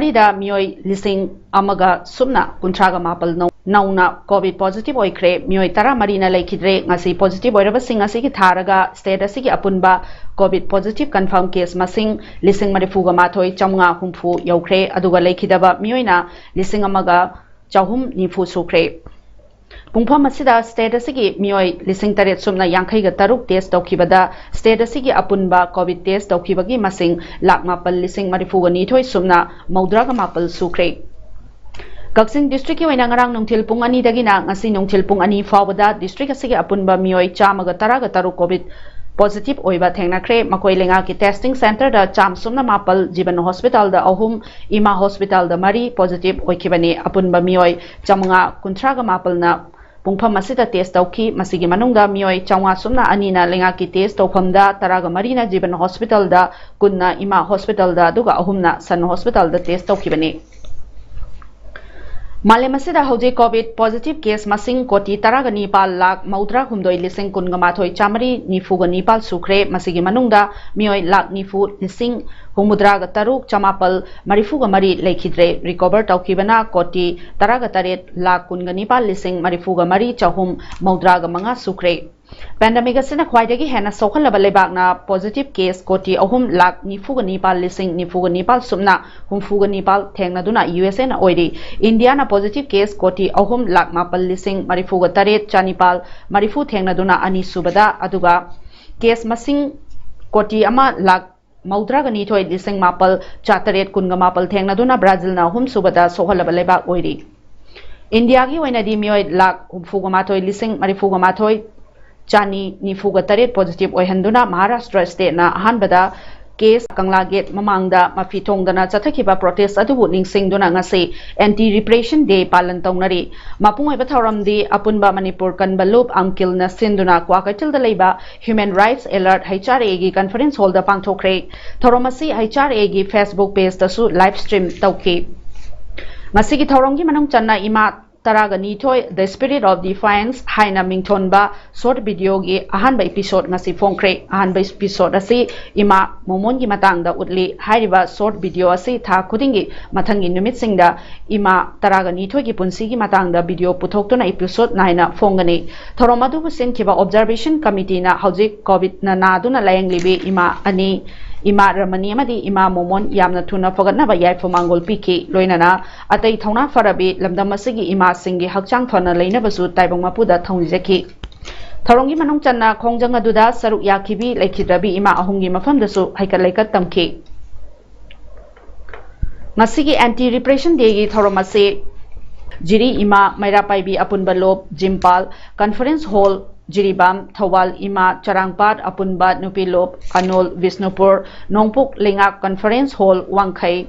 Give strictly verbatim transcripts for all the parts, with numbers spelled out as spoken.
ꯁꯤꯗ ꯃꯤꯑꯣꯏ ꯂꯤꯁꯤꯡ ꯑꯃꯒ ꯁꯨꯞꯅ ꯀꯨꯟꯊ꯭ꯔꯥꯒ ꯃꯥꯄꯜ ꯅꯧ-, ꯅꯧꯅ COVID positive ꯑꯣꯏꯈ꯭ꯔꯦ꯫ ꯃꯤꯑꯣꯏ ꯇꯔꯥꯃꯔꯤꯅ ꯂꯩꯈꯤꯗ꯭ꯔꯦ꯫ ꯉꯁꯤ positive ꯑꯣꯏꯔꯕꯁꯤꯡ ꯑꯁꯤꯒꯤ ꯊꯥꯔꯒ state ꯑꯁꯤꯒꯤ ꯑꯄꯨꯟꯕ COVID positive confirm case ꯃꯁꯤꯡ ꯂꯤꯁꯤꯡ ꯃꯔꯤꯐꯨꯒ ꯃꯥꯊꯣꯏ ꯆꯥꯃꯉꯥ ꯍꯨꯝꯐꯨ ꯌꯧꯈ꯭ꯔꯦ꯫ ꯑꯗꯨꯒ ꯂꯩꯈꯤꯗꯕ ꯃꯤꯑꯣꯏꯅ ꯂꯤꯁꯤꯡ ꯑꯃꯒ ꯆꯍꯨꯝ ꯅꯤꯐꯨ ꯁꯨꯈ꯭ꯔꯦ꯫ ꯄꯨꯡꯐꯝ ꯑꯁꯤꯗ state ꯑꯁꯤꯒꯤ ꯃꯤꯑꯣꯏ ꯂꯤꯁꯤꯡ ꯇꯔꯦꯠ ꯁꯨꯞꯅ ꯌꯥꯡꯈꯩꯒ ꯇꯔꯨꯛ test ꯇꯧꯈꯤꯕꯗ, state ꯑꯁꯤꯒꯤ ꯑꯄꯨꯟꯕ COVID test ꯇꯧꯈꯤꯕꯒꯤ ꯃꯁꯤꯡ ꯂꯥꯈ ꯃꯥꯄꯜ ꯂꯤꯁꯤꯡ ꯃꯔꯤꯐꯨꯒ ꯅꯤꯊꯣꯏ ꯁꯨꯞꯅ ꯃꯧꯗ꯭ꯔꯥꯒ ꯃꯥꯄꯜ ꯁꯨꯈ꯭ꯔꯦ꯫ ꯀꯛꯆꯤꯡ district ꯀꯤ ꯑꯣꯏꯅ ꯉꯔꯥꯡ ꯅꯨꯡꯊꯤꯜ ꯄꯨꯡ ꯑꯅꯤꯗꯒꯤꯅ ꯉꯁꯤ ꯅꯨꯡꯊꯤꯜ ꯄꯨꯡ ꯑꯅꯤ ꯐꯥꯎꯕꯗ district ꯑꯁꯤꯒꯤ ꯑꯄꯨꯟꯕ ꯃꯤꯑꯣꯏ ꯆꯥꯝꯃꯒ ꯇꯔꯥꯒ ꯇꯔꯨꯛ COVID positive ꯑꯣꯏꯕ ꯊꯦꯡꯅꯈ꯭ꯔꯦ꯫ ꯃꯈꯣꯏ ꯂꯩꯉꯥꯛꯀꯤ testing centre ꯗ ꯆꯥꯝꯃ ꯁꯨꯞꯅ ꯃꯥꯄꯜ, ꯖꯤꯕꯟ hospital ꯗ ꯑꯍꯨꯝ, ꯏꯃꯥ hospital ꯗ ꯃꯔꯤ positive ꯑꯣꯏꯈꯤꯕꯅꯤ꯫ ꯑꯄꯨꯟꯕ ꯃꯤꯑꯣꯏ ꯆꯥꯃꯉꯥ ꯀꯨꯟꯊ꯭ꯔꯥꯒ ꯃꯥꯄꯜꯅ ꯄꯨꯡꯐꯝ ꯑꯁꯤꯗ test ꯇꯧꯈꯤ꯫ ꯃꯁꯤꯒꯤ ꯃꯅꯨꯡꯗ ꯃꯤꯑꯣꯏ ꯆꯥꯃꯉꯥ ꯁꯨꯞꯅ ꯑꯅꯤꯅ ꯂꯩꯉꯥꯛꯀꯤ test ꯇꯧꯐꯝꯗ, ꯇꯔꯥꯒ ꯃꯔꯤꯅ ꯖꯤꯕꯟ hospital ꯗ, ꯀꯨꯟꯅ ꯏꯃꯥ hospital ꯗ, ꯑꯗꯨꯒ ꯑꯍꯨꯝꯅ ꯁꯟ hospital ꯗ test ꯇꯧꯈꯤꯕꯅꯤ꯫ ꯃꯥꯂꯦꯝ ꯑꯁꯤꯗ ꯍꯧꯖꯤꯛ COVID positive case ꯃꯁꯤꯡ ꯀꯣꯇꯤ ꯇꯔꯥꯒ ꯅꯤꯄꯥꯜ ꯂꯥꯈ ꯃꯧꯗ꯭ꯔꯥ ꯍꯨꯝꯗꯣꯏ ꯂꯤꯁꯤꯡ ꯀꯨꯟꯒ ꯃꯥꯊꯣꯏ ꯆꯥꯃꯔꯤ ꯅꯤꯐꯨꯒ ꯅꯤꯄꯥꯜ ꯁꯨꯈ꯭ꯔꯦ꯫ ꯃꯁꯤꯒꯤ ꯃꯅꯨꯡꯗ ꯃꯤꯑꯣꯏ ꯂꯥꯈ ꯅꯤꯐꯨ ꯂꯤꯁꯤꯡ ꯍꯨꯝꯐꯨꯇꯔꯥꯒ ꯇꯔꯨꯛ ꯆꯃꯥꯄꯜ ꯃꯔꯤꯐꯨꯒ ꯃꯔꯤ ꯂꯩꯈꯤꯗ꯭ꯔꯦ꯫ Recover ꯇꯧꯈꯤꯕꯅ ꯀꯣꯇꯤ ꯇꯔꯥꯒ ꯇꯔꯦꯠ ꯂꯥꯈ ꯀꯨꯟꯒ ꯅꯤꯄꯥꯜ ꯂꯤꯁꯤꯡ ꯃꯔꯤꯐꯨꯒ ꯃꯔꯤ ꯆꯍꯨꯝ ꯃꯧꯗ꯭ꯔꯥꯒ ꯃꯉꯥ ꯁꯨꯈ꯭ꯔꯦ꯫ Pandemic ꯑꯁꯤꯅ ꯈ꯭ꯋꯥꯏꯗꯒꯤ ꯍꯦꯟꯅ ꯁꯣꯛꯍꯜꯂꯕ ꯂꯩꯕꯥꯛꯅ positive case ꯀꯣꯇꯤ ꯑꯍꯨꯝ ꯂꯥꯈ ꯅꯤꯐꯨꯒ ꯅꯤꯄꯥꯜ ꯂꯤꯁꯤꯡ ꯅꯤꯐꯨꯒ ꯅꯤꯄꯥꯜ ꯁꯨꯞꯅ ꯍꯨꯝꯐꯨꯒ ꯅꯤꯄꯥꯜ ꯊꯦꯡꯅꯗꯨꯅ U S A ꯅ ꯑꯣꯏꯔꯤ꯫ ꯏꯟꯗꯤꯌꯥꯅ positive case ꯀꯣꯇꯤ ꯑꯍꯨꯝ ꯂꯥꯈ ꯃꯥꯄꯜ ꯂꯤꯁꯤꯡ ꯃꯔꯤꯐꯨꯒ ꯇꯔꯦꯠ ꯆꯅꯤꯄꯥꯜ ꯃꯔꯤꯐꯨ ꯊꯦꯡꯅꯗꯨꯅ ꯑꯅꯤ ꯁꯨꯕꯗ, ꯑꯗꯨꯒ case ꯃꯁꯤꯡ ꯀꯣꯇꯤ ꯑꯃ ꯂꯥꯈ ꯃꯧꯗ꯭ꯔꯥꯒ ꯅꯤꯊꯣꯏ ꯂꯤꯁꯤꯡ ꯃꯥꯄꯜ ꯆꯥꯇꯔꯦꯠ ꯀꯨꯟꯒ ꯃꯥꯄꯜ ꯊꯦꯡꯅꯗꯨꯅ ꯕ꯭ꯔꯥꯖꯤꯜꯅ ꯑꯍꯨꯝꯁꯨꯕꯗ ꯁꯣꯛꯍꯜꯂꯕ ꯂꯩꯕꯥꯛ ꯑꯣꯏꯔꯤ꯫ ꯏꯟꯗꯤꯌꯥꯒꯤ ꯑꯣꯏꯅꯗꯤ ꯃꯤꯑꯣꯏ ꯂꯥꯈ ꯍꯨꯝꯐꯨꯒ ꯃꯥꯊꯣꯏ ꯂꯤꯁꯤꯡ ꯃꯔꯤꯐꯨꯒ ꯃꯥꯊꯣꯏ ꯆꯥꯅꯤ ꯅꯤꯐꯨꯒ ꯇꯔꯦꯠ positive ꯑꯣꯏꯍꯟꯗꯨꯅ ꯃꯍꯥꯔꯥꯁꯇ꯭ꯔ state ꯅ ꯑꯍꯥꯟꯕꯗ case ꯀꯪꯂꯥ gate ꯃꯃꯥꯡꯗ ꯃꯐꯤ ꯊꯣꯡꯗꯅ ꯆꯠꯊꯈꯤꯕ protest ꯑꯗꯨꯕꯨ ꯅꯤꯡꯁꯤꯡꯗꯨꯅ ꯉꯁꯤ Anti Repression Day ꯄꯥꯂꯟ ꯇꯧꯅꯔꯤ꯫ ꯃꯄꯨꯡ ꯑꯣꯏꯕ ꯊꯧꯔꯝꯗꯤ ꯑꯄꯨꯟꯕ ꯃꯅꯤꯄꯨꯔ ꯀꯟꯕ ꯂꯨꯞ ꯑꯪꯀꯤꯜꯅ ꯁꯤꯟꯗꯨꯅ ꯀ꯭ꯋꯥꯀꯩꯊꯦꯜꯗ ꯂꯩꯕ Human Rights Alert H R A ꯒꯤ conference hall ꯗ ꯄꯥꯡꯊꯣꯛꯈ꯭ꯔꯦ꯫ ꯊꯧꯔꯝ ꯑꯁꯤ H R A ꯒꯤ Facebook page ꯇꯁꯨ live stream ꯇꯧꯈꯤ꯫ ꯃꯁꯤꯒꯤ ꯊꯧꯔꯝꯒꯤ ꯃꯅꯨꯡ ꯆꯟꯅ ꯏꯃꯥ ꯇꯔꯥꯒ ꯅꯤꯊꯣꯏ The Spirit of Defiance ꯍꯥꯏꯅ ꯃꯤꯡꯊꯣꯟꯕ short video ꯒꯤ ꯑꯍꯥꯟꯕ episode ꯉꯁꯤ ꯐꯣꯡꯈ꯭ꯔꯦ꯫ ꯑꯍꯥꯟꯕ episode ꯑꯁꯤ ꯏꯃꯥ ꯃꯣꯃꯣꯟꯒꯤ ꯃꯇꯥꯡꯗ ꯎꯠꯂꯤ꯫ ꯍꯥꯏꯔꯤꯕ short video ꯑꯁꯤ ꯊꯥ ꯈꯨꯗꯤꯡꯒꯤ ꯃꯊꯪꯒꯤ ꯅꯨꯃꯤꯠꯁꯤꯡꯗ ꯏꯃꯥ ꯇꯔꯥꯒ ꯅꯤꯊꯣꯏꯒꯤ ꯄꯨꯟꯁꯤꯒꯤ ꯃꯇꯥꯡꯗ video ꯄꯨꯊꯣꯛꯇꯨꯅ episode ꯅꯥꯏꯅ ꯐꯣꯡꯒꯅꯤ꯫ ꯊꯧꯔꯝ ꯑꯗꯨꯕꯨ ꯁꯤꯟꯈꯤꯕ observation committee ꯅ ꯍꯧꯖꯤꯛ COVID ꯅ ꯅꯥꯗꯨꯅ ꯂꯥꯌꯦꯡꯂꯤꯕꯤ ꯏꯃꯥ ꯑꯅꯤ, ꯏꯃꯥ ꯔꯃꯅꯤ ꯑꯃꯗꯤ ꯏꯃꯥ ꯃꯣꯃꯣꯟ ꯌꯥꯝꯅ ꯊꯨꯅ ꯐꯒꯠꯅꯕ ꯌꯥꯏꯐ ꯃꯥꯡꯒꯣꯜ ꯄꯤꯈꯤ꯫ ꯂꯣꯏꯅꯅ ꯑꯇꯩ ꯊꯧꯅꯥ ꯐꯔꯕꯤ ꯂꯝꯗꯝ ꯑꯁꯤꯒꯤ ꯏꯃꯥꯁꯤꯡꯒꯤ ꯍꯛꯆꯥꯡ ꯐꯅ ꯂꯩꯅꯕꯁꯨ ꯇꯥꯏꯕꯪ ꯃꯄꯨꯗ ꯊꯧꯅꯤꯖꯈꯤ꯫ ꯊꯧꯔꯝꯒꯤ ꯃꯅꯨꯡ ꯆꯟꯅ ꯈꯣꯡꯖꯪ ꯑꯗꯨꯗ ꯁꯔꯨꯛ ꯌꯥꯈꯤꯕꯤ ꯂꯩꯈꯤꯗ꯭ꯔꯕꯤ ꯏꯃꯥ ꯑꯍꯨꯝꯒꯤ ꯃꯐꯝꯗꯁꯨ ꯍꯩꯀꯠ ꯂꯩꯀꯠ ꯇꯝꯈꯤ꯫ ꯉꯁꯤꯒꯤ Anti Repression Day ꯒꯤ ꯊꯧꯔꯝ ꯑꯁꯤ ꯖꯤꯔꯤ ꯏꯃꯥ ꯃꯩꯔꯥ ꯄꯥꯏꯕꯤ ꯑꯄꯨꯟꯕ ꯂꯣꯞ, ꯖꯤꯝꯄꯥꯜ Conference Hall, ꯖꯤꯔꯤꯕꯥꯝ, ꯊꯧꯕꯥꯜ ꯏꯃꯥ ꯆꯔꯥꯡꯄꯥꯠ ꯑꯄꯨꯟꯕ ꯅꯨꯄꯤ ꯂꯣꯞ, ꯑꯅꯣꯜ ꯕꯤꯁꯅꯨꯄꯨꯔ, ꯅꯣꯡꯄꯣꯛ ꯂꯩꯉꯥꯛ Conference Hall, ꯋꯥꯡꯈꯩ,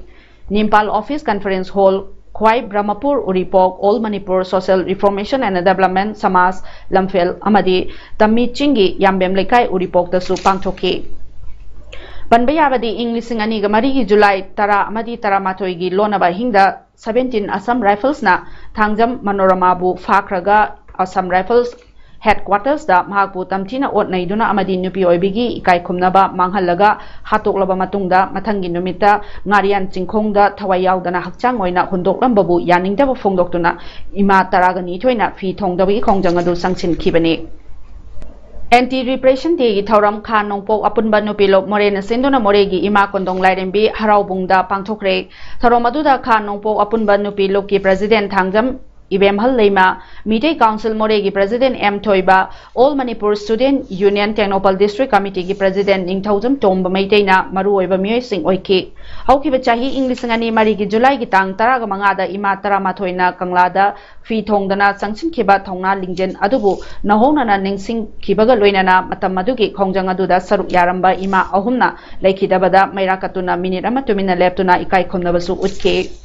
ꯅꯤꯝꯄꯥꯜ Office Conference Hall, ꯈ꯭ꯋꯥꯏ ꯕ꯭ꯔꯍꯃꯄꯨꯔ ꯎꯔꯤꯄꯣꯛ, All Manipur Social Reformation and Development ꯁꯃꯥꯖ ꯂꯝꯐꯦꯜ ꯑꯃꯗꯤ ꯇꯝꯃꯤ ꯆꯤꯡꯒꯤ ꯌꯥꯝꯕꯦꯝ ꯂꯩꯀꯥꯏ ꯎꯔꯤꯄꯣꯛꯇꯁꯨ ꯄꯥꯡꯊꯣꯛꯈꯤ꯫ ꯄꯟꯕ ꯌꯥꯕꯗꯤ, ꯏꯪ ꯂꯤꯁꯤꯡ ꯑꯅꯤꯒ ꯃꯔꯤꯒꯤ ꯖꯨꯂꯥꯏ ꯇꯔꯥ ꯑꯃꯗꯤ ꯇꯔꯥꯃꯥꯊꯣꯏꯒꯤ ꯂꯣꯟꯅꯕ ꯑꯍꯤꯡꯗ seventeen Assam Rifles ꯅ ꯊꯥꯡꯖꯝ ꯃꯅꯣꯔꯃꯥꯕꯨ ꯐꯥꯈ꯭ꯔꯒ Assam Rifles headquarters ꯇ ꯃꯍꯥꯛꯄꯨ ꯇꯝꯊꯤꯅ ꯑꯣꯠ ꯅꯩꯗꯨꯅ ꯑꯃꯗꯤ ꯅꯨꯄꯤ ꯑꯣꯏꯕꯤꯒꯤ ꯏꯀꯥꯏ ꯈꯨꯝꯅꯕ ꯃꯥꯡꯍꯜꯂꯒ ꯍꯥꯠꯇꯣꯛꯂꯕ ꯃꯇꯨꯡꯗ, ꯃꯊꯪꯒꯤ ꯅꯨꯃꯤꯠꯇ ꯉꯥꯔꯤꯌꯥꯟ ꯆꯤꯡꯈꯣꯡꯗ ꯊꯋꯥꯏ ꯌꯥꯎꯗꯅ ꯍꯛꯆꯥꯡ ꯑꯣꯏꯅ ꯍꯨꯟꯗꯣꯛꯂꯝꯕꯕꯨ ꯌꯥꯅꯤꯡꯗꯕ ꯐꯣꯡꯗꯣꯛꯇꯨꯅ ꯏꯃꯥ ꯇꯔꯥꯒ ꯅꯤꯊꯣꯏꯅ ꯐꯤ ꯊꯣꯡꯗꯕꯒꯤ ꯈꯣꯡꯖꯪ ꯑꯗꯨ ꯆꯪꯁꯤꯟꯈꯤꯕꯅꯤ꯫ Anti Repression Day ꯒꯤ ꯊꯧꯔꯝ ꯈꯥ ꯅꯣꯡꯄꯣꯛ ꯑꯄꯨꯟꯕ ꯅꯨꯄꯤ ꯂꯣꯞ ꯃꯣꯔꯦꯅ ꯁꯤꯟꯗꯨꯅ ꯃꯣꯔꯦꯒꯤ ꯏꯃꯥ ꯀꯣꯟꯗꯣꯡ ꯂꯥꯏꯔꯦꯝꯕꯤ ꯍꯔꯥꯎꯕꯨꯡꯗ ꯄꯥꯡꯊꯣꯛꯈ꯭ꯔꯦ꯫ ꯊꯧꯔꯝ ꯑꯗꯨꯗ ꯈꯥ ꯅꯣꯡꯄꯣꯛ ꯑꯄꯨꯟꯕ ꯅꯨꯄꯤ ꯂꯣꯞꯀꯤ President ꯊꯥꯡꯖꯝ ꯏꯕꯦꯝꯍꯜ ꯂꯩꯃ, ꯃꯤꯇꯩ Council ꯃꯣꯔꯦꯒꯤ President M Thoiba, All Manipur Student Union Tengnoupal District Committee ꯒꯤ President ꯅꯤꯡꯊꯧꯖꯝ ꯇꯣꯝꯕ ꯃꯩꯇꯩꯅ ꯃꯔꯨꯑꯣꯏꯕ ꯃꯤꯑꯣꯏꯁꯤꯡ ꯑꯣꯏꯈꯤ꯫ ꯍꯧꯈꯤꯕ ꯆꯍꯤ ꯏꯪ ꯂꯤꯁꯤꯡ ꯑꯅꯤ ꯃꯔꯤꯒꯤ ꯖꯨꯂꯥꯏꯒꯤ ꯇꯥꯡ ꯇꯔꯥꯒ ꯃꯉꯥꯗ ꯏꯃꯥ ꯇꯔꯥꯃꯥꯊꯣꯏꯅ ꯀꯪꯂꯥꯗ ꯐꯤ ꯊꯣꯡꯗꯅ ꯆꯪꯁꯤꯟꯈꯤꯕ ꯊꯧꯅꯥ ꯂꯤꯡꯖꯦꯜ ꯑꯗꯨꯕꯨ ꯅꯧꯍꯧꯅꯅ ꯅꯤꯡꯁꯤꯡꯈꯤꯕꯒ ꯂꯣꯏꯅꯅ ꯃꯇꯝ ꯑꯗꯨꯒꯤ ꯈꯣꯡꯖꯪ ꯑꯗꯨꯗ ꯁꯔꯨꯛ ꯌꯥꯔꯝꯕ ꯏꯃꯥ ꯑꯍꯨꯝꯅ ꯂꯩꯈꯤꯗꯕꯗ ꯃꯩꯔꯥ ꯀꯠꯇꯨꯅ ꯃꯤꯅꯤꯠ ꯑꯃ ꯇꯨꯃꯤꯟꯅ ꯂꯦꯞꯇꯨꯅ ꯏꯀꯥꯏ ꯈꯨꯝꯅꯕꯁꯨ ꯎꯠꯈꯤ꯫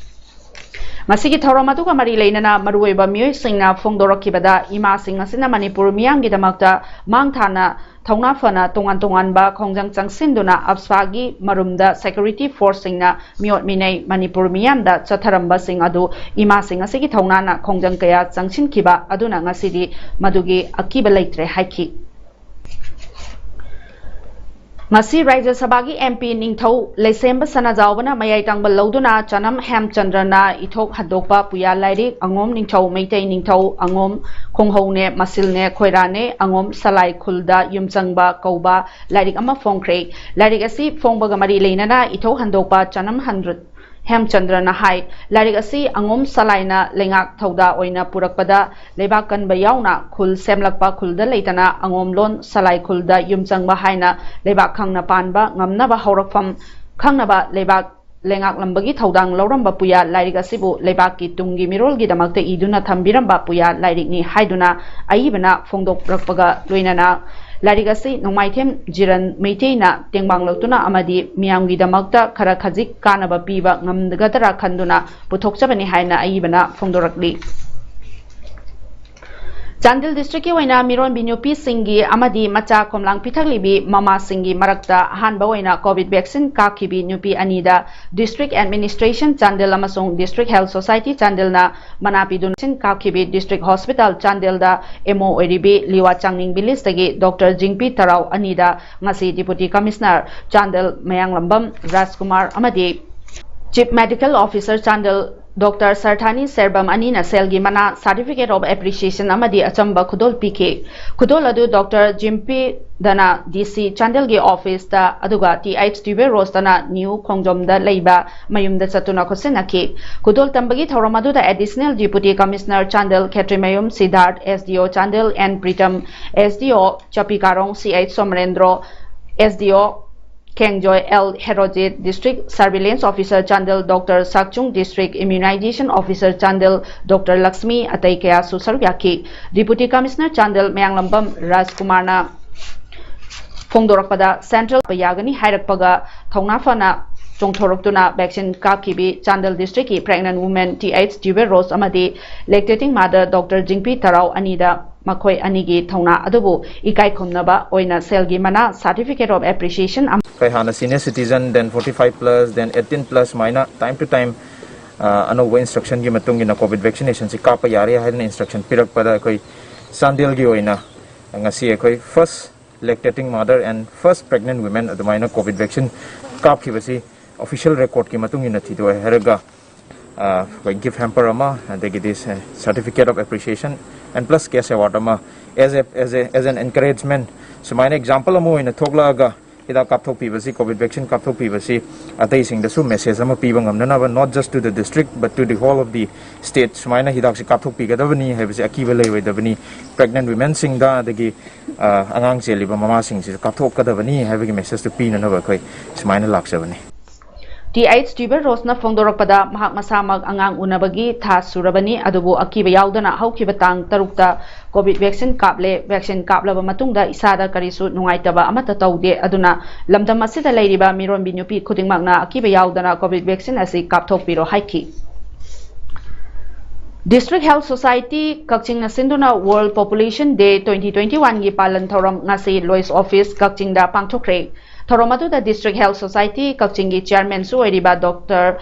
ꯃꯁꯤꯒꯤ ꯊꯧꯔꯝ ꯑꯗꯨꯒ ꯃꯔꯤ ꯂꯩꯅꯅ ꯃꯔꯨꯑꯣꯏꯕ ꯃꯤꯑꯣꯏꯁꯤꯡꯅ ꯐꯣꯡꯗꯣꯔꯛꯈꯤꯕꯗ, ꯏꯃꯥꯁꯤꯡ ꯑꯁꯤꯅ ꯃꯅꯤꯄꯨꯔ ꯃꯤꯌꯥꯝꯒꯤꯗꯃꯛꯇ ꯃꯥꯡ ꯊꯥꯅ ꯊꯧꯅꯥ ꯐꯅ ꯇꯣꯉꯥꯟ ꯇꯣꯉꯥꯟꯕ ꯈꯣꯡꯖꯪ ꯆꯪꯁꯤꯟꯗꯨꯅ ꯑꯞꯁꯥꯒꯤ ꯃꯔꯨꯝꯗ security forceꯁꯤꯡꯅ ꯃꯤꯑꯣꯠ ꯃꯤꯅꯩ ꯃꯅꯤꯄꯨꯔ ꯃꯤꯌꯥꯝꯗ ꯆꯠꯊꯔꯝꯕꯁꯤꯡ ꯑꯗꯨ ꯏꯃꯥꯁꯤꯡ ꯑꯁꯤꯒꯤ ꯊꯧꯅꯥꯅ ꯈꯣꯡꯖꯪ ꯀꯌꯥ ꯆꯪꯁꯤꯟꯈꯤꯕ ꯑꯗꯨꯅ ꯉꯁꯤꯗꯤ ꯃꯗꯨꯒꯤ ꯑꯀꯤꯕ ꯂꯩꯇ꯭ꯔꯦ ꯍꯥꯏꯈꯤ꯫ ꯉꯁꯤ ꯔꯥꯖ꯭ꯌ ꯁꯚꯥꯒꯤ MP ꯅꯤꯡꯊꯧ ꯂꯩꯁꯦꯝꯕ ꯁꯅꯥꯖꯥꯎꯕꯅ ꯃꯌꯥꯏ ꯇꯥꯡꯕ ꯂꯧꯗꯨꯅ ꯆꯅꯝ ꯍꯦꯝꯆꯟꯗ꯭ꯔꯅ ꯏꯊꯣꯛ ꯍꯟꯗꯣꯛꯄ ꯄꯨꯌꯥ ꯂꯥꯏꯔꯤꯛ ꯑꯉꯣꯝ ꯅꯤꯡꯊꯧ ꯃꯩꯇꯩ ꯅꯤꯡꯊꯧ ꯑꯉꯣꯝ ꯈꯣꯡꯍꯧꯅꯦ ꯃꯁꯤꯜꯅꯦ ꯈꯣꯏꯔꯥꯅꯦ ꯑꯉꯣꯝ ꯁꯂꯥꯏ ꯈꯨꯜꯗ ꯌꯨꯝꯆꯪꯕ ꯀꯧꯕ ꯂꯥꯏꯔꯤꯛ ꯑꯃ ꯐꯣꯡꯈ꯭ꯔꯦ꯫ ꯂꯥꯏꯔꯤꯛ ꯑꯁꯤ ꯐꯣꯡꯕꯒ ꯃꯔꯤ ꯂꯩꯅꯅ ꯏꯊꯣꯛ ꯍꯟꯗꯣꯛꯄ ꯆꯅꯝ ꯍꯟꯗ꯭ꯔ-, ꯍꯦꯝꯆꯟꯗ꯭ꯔꯅ ꯍꯥꯏ, ꯂꯥꯏꯔꯤꯛ ꯑꯁꯤ ꯑꯉꯣꯝ ꯁꯂꯥꯏꯅ ꯂꯩꯉꯥꯛ ꯊꯧꯗꯥ ꯑꯣꯏꯅ ꯄꯨꯔꯛꯄꯗ ꯂꯩꯕꯥꯛ ꯀꯟꯕ ꯌꯥꯎꯅ ꯈꯨꯜ ꯁꯦꯝꯂꯛꯄ ꯈꯨꯜꯗ ꯂꯩꯇꯅ ꯑꯉꯣꯝ ꯂꯣꯟ ꯁꯂꯥꯏ ꯈꯨꯜꯗ ꯌꯨꯝꯆꯪꯕ ꯍꯥꯏꯅ ꯂꯩꯕꯥꯛ ꯈꯪꯅ ꯄꯥꯟꯕ ꯉꯝꯅꯕ ꯍꯧꯔꯛꯐꯝ ꯈꯪꯅꯕ ꯂꯩꯕꯥꯛ ꯂꯩꯉꯥꯛꯂꯝꯕꯒꯤ ꯊꯧꯗꯥꯡ ꯂꯧꯔꯝꯕ ꯄꯨꯌꯥ ꯂꯥꯏꯔꯤꯛ ꯑꯁꯤꯕꯨ ꯂꯩꯕꯥꯛꯀꯤ ꯇꯨꯡꯒꯤ ꯃꯤꯔꯣꯜꯒꯤꯗꯃꯛꯇ ꯏꯗꯨꯅ ꯊꯝꯕꯤꯔꯝꯕ ꯄꯨꯌꯥ ꯂꯥꯏꯔꯤꯛꯅꯤ ꯍꯥꯏꯗꯨꯅ ꯑꯏꯕꯅ ꯐꯣꯡꯗꯣꯛꯂꯛꯄꯒ ꯂꯣꯏꯅꯅ ꯂꯥꯏꯔꯤꯛ ꯑꯁꯤ ꯅꯣꯡꯃꯥꯏꯊꯦꯝ ꯖꯤꯔꯟ ꯃꯩꯇꯩꯅ ꯇꯦꯡꯕꯥꯡꯂꯛꯇꯨꯅ ꯑꯃꯗꯤ ꯃꯤꯌꯥꯝꯒꯤꯗꯃꯛꯇ ꯈꯔ ꯈꯖꯤꯛ ꯀꯥꯟꯅꯕ ꯄꯤꯕ ꯉꯝꯒꯗ꯭ꯔꯥ ꯈꯟꯗꯨꯅ ꯄꯨꯊꯣꯛꯆꯕꯅꯤ ꯍꯥꯏꯅ ꯑꯏꯕꯅ ꯐꯣꯡꯗꯣꯔꯛꯂꯤ꯫ ꯆꯥꯟꯗꯦꯜ districtꯀꯤ ꯑꯣꯏꯅ ꯃꯤꯔꯣꯟꯕꯤ ꯅꯨꯄꯤꯁꯤꯡꯒꯤ ꯑꯃꯗꯤ ꯃꯆꯥ ꯈꯣꯝꯂꯥꯡ ꯄꯤꯊꯛꯂꯤꯕꯤ ꯃꯃꯥꯁꯤꯡꯒꯤ ꯃꯔꯛꯇ ꯑꯍꯥꯟꯕ ꯑꯣꯏꯅ COVID vaccine ꯀꯥꯞꯈꯤꯕꯤ ꯅꯨꯄꯤ ꯑꯅꯤꯗ district administration ꯆꯥꯟꯗꯦꯜ ꯑꯃꯁꯨꯡ district health society ꯆꯥꯟꯗꯦꯜꯅ ꯃꯅꯥ ꯄꯤꯗꯨꯅ vaccine ꯀꯥꯞꯈꯤꯕꯤ district hospital ꯆꯥꯟꯗꯦꯜꯗ MO ꯑꯣꯏꯔꯤꯕꯤ ꯂꯤꯋꯥ ꯆꯥꯡꯅꯤꯡ villageꯇꯒꯤ Doctor ꯖꯤꯡꯄꯤ ꯇꯔꯥꯎ ꯑꯅꯤꯗ ꯉꯁꯤ Deputy Commissioner ꯆꯥꯟꯗꯦꯜ ꯃꯌꯥꯡꯂꯝꯕꯝ ꯔꯥꯖꯀꯨꯃꯥꯔ ꯑꯃꯗꯤ Chief Medical Officer Chandel Doctor ꯁꯔꯊꯥꯅꯤ ꯁꯦꯔꯕꯝ ꯑꯅꯤꯅ ꯁꯦꯜꯒꯤ ꯃꯅꯥ, certificate of appreciation ꯑꯃꯗꯤ ꯑꯆꯝꯕ ꯈꯨꯗꯣꯜ ꯄꯤꯈꯤ꯫ ꯈꯨꯗꯣꯜ ꯑꯗꯨ Doctor ꯖꯤꯝꯄꯤꯗꯅ DC ꯆꯥꯟꯗꯦꯜꯒꯤ officeꯇ, ꯑꯗꯨꯒ ꯇꯤ ꯑꯩꯆ ꯇ꯭ꯌꯨꯕꯦ ꯔꯣꯁꯇꯅ ꯅ꯭ꯌꯨ ꯈꯣꯡꯖꯣꯝꯗ ꯂꯩꯕ ꯃꯌꯨꯝꯗ ꯆꯠꯇꯨꯅ ꯈꯨꯠꯁꯤꯟꯅꯈꯤ꯫ ꯈꯨꯗꯣꯜ ꯇꯝꯕꯒꯤ ꯊꯧꯔꯝ ꯑꯗꯨꯗ Additional Deputy Commissioner Chandel Khetrimayum Siddharth, SDO Chandel N Pritam, SDO Chakpikarong C H Somorendro, SDO Khengjoy L Herojit, District Surveillance Officer Chandel Doctor Sakchung, District Immunization Officer Chandel Doctor Lakshmi, ꯑꯇꯩ ꯀꯌꯥꯁꯨ ꯁꯔꯨꯛ ꯌꯥꯈꯤ꯫ Deputy Commissioner ꯆꯥꯟꯗꯦꯜ ꯃꯌꯥꯡꯂꯝꯕꯝ ꯔꯥꯖꯀꯨꯃꯥꯔꯅ ꯐꯣꯡꯗꯣꯔꯛꯄꯗ, central ꯌꯥꯒꯅꯤ ꯍꯥꯏꯔꯛꯄꯒ ꯊꯧꯅꯥ ꯐꯅ ꯆꯣꯡꯊꯣꯔꯛꯇꯨꯅ vaccine ꯀꯥꯞꯈꯤꯕꯤ ꯆꯥꯟꯗꯦꯜ districtꯀꯤ pregnant woman ꯇꯤ ꯑꯩꯆ ꯇ꯭ꯌꯨꯕꯦ ꯔꯣꯁ ꯑꯃꯗꯤ lactating mother Doctor ꯖꯤꯡꯄꯤ ꯇꯔꯥꯎ ꯑꯅꯤꯗ ꯃꯈꯣꯏ ꯑꯅꯤꯒꯤ ꯊꯧꯅꯥ ꯑꯗꯨꯕꯨ ꯏꯀꯥꯏ ꯈꯨꯝꯅꯕ ꯑꯣꯏꯅ ꯁꯦꯜꯒꯤ ꯃꯅꯥ, certificate of appreciation ꯑꯃ ꯑꯩꯈꯣꯏ ꯍꯥꯟꯅ senior citizen, then forty five plus, then eighteen plus ꯁꯨꯃꯥꯏꯅ time to time ꯑꯅꯧꯕ instructionꯒꯤ ꯃꯇꯨꯡ ꯏꯟꯅ COVID vaccinationꯁꯤ ꯀꯥꯞꯄ ꯌꯥꯔꯦ ꯍꯥꯏꯗꯅ instruction ꯄꯤꯔꯛꯄꯗ ꯑꯩꯈꯣꯏ ꯆꯥꯟꯗꯦꯜꯒꯤ ꯑꯣꯏꯅ ꯉꯁꯤ ꯑꯩꯈꯣꯏ first lactating mother and first pregnant women ꯑꯗꯨꯃꯥꯏꯅ COVID vaccine ꯀꯥꯞꯈꯤꯕꯁꯤ official recordꯀꯤ ꯃꯇꯨꯡ ꯏꯟꯅ ꯊꯤꯗꯣꯛꯑꯦ ꯍꯥꯏꯔꯒ ꯑꯩꯈꯣꯏ gift hamper ꯑꯃ, ꯑꯗꯒꯤꯗꯤ certificate of appreciation and plus cash award ꯑꯃ as a as a as an encouragement ꯁꯨꯃꯥꯏꯅ example ꯑꯃ ꯑꯣꯏꯅ ꯊꯣꯛꯂꯛꯑꯒ ꯍꯤꯗꯥꯛ ꯀꯥꯞꯊꯣꯛꯄꯤꯕꯁꯤ, COVID vaccine ꯀꯥꯞꯊꯣꯛꯄꯤꯕꯁꯤ ꯑꯇꯩꯁꯤꯡꯗꯁꯨ message ꯑꯃ ꯄꯤꯕ ꯉꯝꯅꯅꯕ, not just to the district but to the whole of the state, ꯁꯨꯃꯥꯏꯅ ꯍꯤꯗꯥꯛꯁꯤ ꯀꯥꯞꯊꯣꯛꯄꯤꯒꯗꯕꯅꯤ ꯍꯥꯏꯕꯁꯤ ꯑꯀꯤꯕ ꯂꯩꯔꯣꯏꯗꯕꯅꯤ꯫ Pregnant womenꯁꯤꯡꯗ ꯑꯗꯒꯤ ꯑꯉꯥꯡ ꯆꯦꯜꯂꯤꯕ ꯃꯃꯥꯁꯤꯡꯁꯤꯁꯨ ꯀꯥꯞꯊꯣꯛꯀꯗꯕꯅꯤ ꯍꯥꯏꯕꯒꯤ messageꯇꯨ ꯄꯤꯅꯅꯕ ꯑꯩꯈꯣꯏ ꯁꯨꯃꯥꯏꯅ ꯂꯥꯛꯆꯕꯅꯤ꯫ ꯇꯤ ꯑꯩꯆ ꯇ꯭ꯌꯨꯕꯔ ꯔꯣꯁꯅ ꯐꯣꯡꯗꯣꯔꯛꯄꯗ, ꯃꯍꯥꯛ ꯃꯁꯥꯃꯛ ꯑꯉꯥꯡ ꯎꯅꯕꯒꯤ ꯊꯥ ꯁꯨꯔꯕꯅꯤ, ꯑꯗꯨꯕꯨ ꯑꯀꯤꯕ ꯌꯥꯎꯗꯅ ꯍꯧꯈꯤꯕ ꯇꯥꯡ ꯇꯔꯨꯛꯇ COVID vaccine ꯀꯥꯞꯂꯦ꯫ Vaccine ꯀꯥꯞꯂꯕ ꯃꯇꯨꯡꯗ ꯏꯁꯥꯗ ꯀꯔꯤꯁꯨ ꯅꯨꯡꯉꯥꯏꯇꯕ ꯑꯃꯠꯇ ꯇꯧꯗꯦ꯫ ꯑꯗꯨꯅ ꯂꯝꯗꯝ ꯑꯁꯤꯗ ꯂꯩꯔꯤꯕ ꯃꯤꯔꯣꯟꯕꯤ ꯅꯨꯄꯤ ꯈꯨꯗꯤꯡꯃꯛꯅ ꯑꯀꯤꯕ ꯌꯥꯎꯗꯅ COVID vaccine ꯑꯁꯤ ꯀꯥꯞꯊꯣꯛꯄꯤꯔꯣ ꯍꯥꯏꯈꯤ꯫ District Health Society ꯀꯛꯆꯤꯡꯅ ꯁꯤꯟꯗꯨꯅ World Population Day twenty twenty-oneꯒꯤ ꯄꯥꯂꯟ ꯊꯧꯔꯝ ꯉꯁꯤ ꯂꯣꯏꯁ ꯑꯣꯐꯤꯁ ꯀꯛꯆꯤꯡꯗ ꯄꯥꯡꯊꯣꯛꯈ꯭ꯔꯦ꯫ ꯊꯧꯔꯝ ꯑꯗꯨꯗ District Health Society ꯀꯛꯆꯤꯡꯒꯤ chairmanꯁꯨ ꯑꯣꯏꯔꯤꯕ Doctor